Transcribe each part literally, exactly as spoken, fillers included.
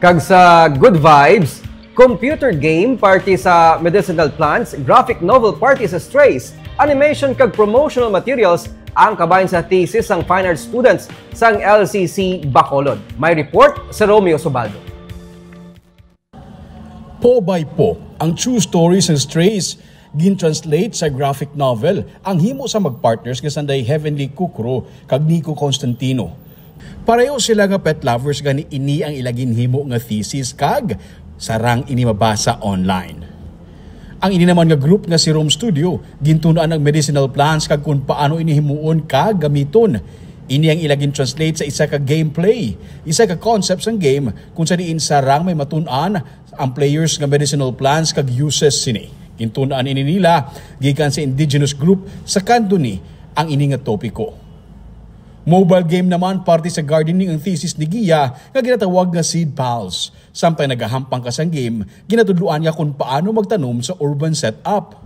Kag sa Good Vibes, computer game party sa medicinal plants, graphic novel party sa strays, animation kag promotional materials ang kabahin sa thesis sang fine arts students sang L C C Bacolod. May report si Romeo Subaldo. Po by Po, ang true story sang Strays gin-translate sa graphic novel ang himo sa magpartners nga sanday Heavenly Kukro kag Nico Constantino. Pareho sila nga pet lovers, gani ini ang ila ginhimo nga thesis kag sarang ini mabasa online. Ang ini naman nga group nga si Rome Studio, gintun-an ang medicinal plants kag kung paano ini himuon kag gamiton. Ini ang ila gin-translate sa isa ka gameplay, isa ka concept sang game kung sa diin sarang may matun-an ang players nga medicinal plants kag uses sini. Gintun-an ini nila gikan sa indigenous group sa Candoni ang ini nga topiko. Mobile game naman parte sa gardening ang thesis ni Gia nga ginatawag nga Seed Pals. Samtang nagahampang ka sang game, ginatudloan nga kung paano magtanom sa urban setup.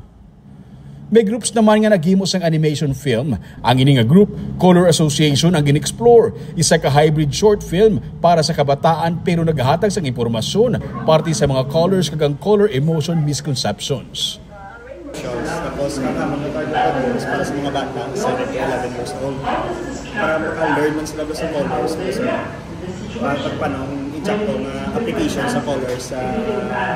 May groups naman nga naghimo sang animation film. Ang ini nga group, Color Association ang gin-explore, isa ka hybrid short film para sa kabataan pero nagahatag sang impormasyon parte sa mga colors kag ang color emotion misconceptions. Tapos ang among target audience para sa mga bata, seven to eleven years old. Para maka-learn man sila sa colors, sa pagpanong insakto nga application sa colors sa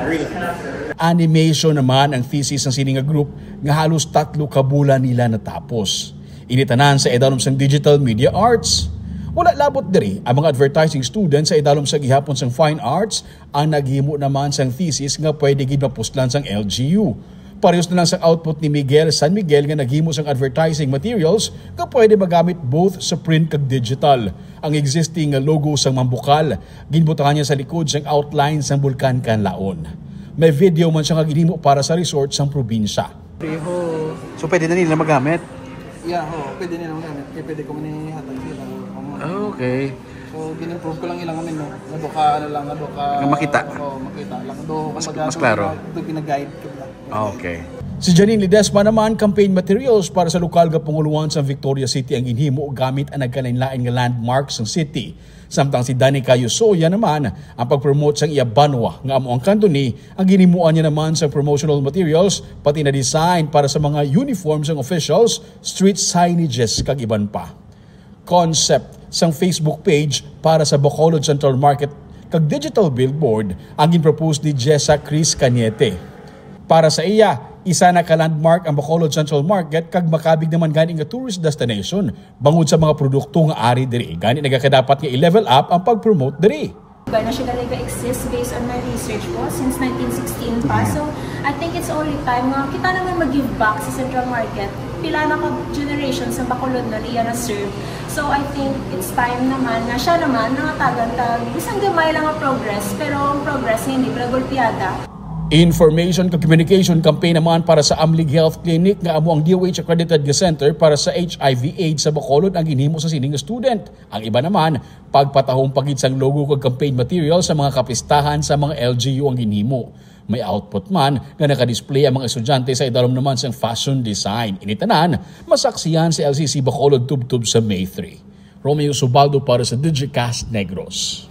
real life. Animation naman ang thesis sang sini nga group nga halos tatlo ka bulan nila natapos. Ini tanan sa idalom sang digital media arts. Wala labot diri ang mga advertising students sa idalom sa gihapon sang fine arts ang naghimo naman sang thesis nga pwede gid mapuslan sang L G U. Parehos na lang sang output ni Miguel San Miguel nga naghimo sang advertising materials nga pwede magamit both sa print kag digital. Ang existing nga logo sang Mambukal, ginbutangan niya sa likod sang outline sang Bulkan Kanlaon. May video man siya nga ginhimo para sa resort sang probinsya. Pareho. So pwede na nila magamit? Yeah, ho, pwede nila magamit. Kaya pwede ko man ihatag sila. Ah, okay. So, gin-improve ko lang ilang amin, no? Nga do ka, ano lang, nga do ka... Nga makita. Oo, makita lang. Do, Mas- kumbaga, mas klaro. Do, do ginaguide ko lang. Ah, okay. Si Janine Ledesma naman, campaign materials para sa lokal nga panguluhan sa Victoria City ang ginhimo gamit ang nagkalainlain nga landmarks sang city. Samtang si Danica Yosoya naman ang pag-promote sang iya banwa nga amo ang Candoni, ang ginhimuan niya naman sa promotional materials pati na design para sa mga uniforms sang officials, street signages kag iban pa. Concept sang Facebook page para sa Bacolod Central Market kag digital billboard ang ginpropose ni Jessa Chris Cañete. Para sa iya, isa na ka landmark ang Bacolod Central Market kag makabig naman gani nga tourist destination bangod sa mga produkto nga ari diri. Gani nagakadapat nga i-level up ang pag-promote diri. Kaya na siya talaga exist based on my research po since nineteen sixteen pa. So, I think it's only time nga kita naman mag-give back sa Central Market. Pila na ka generation sa Bacolod na niya na-serve. So, I think it's time naman na siya naman nangatagan ta bisan gamay lang ang progress, pero ang progress hindi pala gulpiyada. Information kag communication campaign naman para sa Amlig Health Clinic nga amo ang D O H accredited nga center para sa H I V AIDS sa Bacolod ang ginhimo sa sining student. Ang iba naman, pagpatahom pa gid sang logo kag campaign material sa mga kapistahan sa mga L G U ang ginhimo. May output man nga nakadisplay ang mga estudyante sa idalom naman sang fashion design. Ini tanan, masaksihan sa L C C Bacolod tubtob sa May three. Romeo Subaldo para sa Digicast Negros.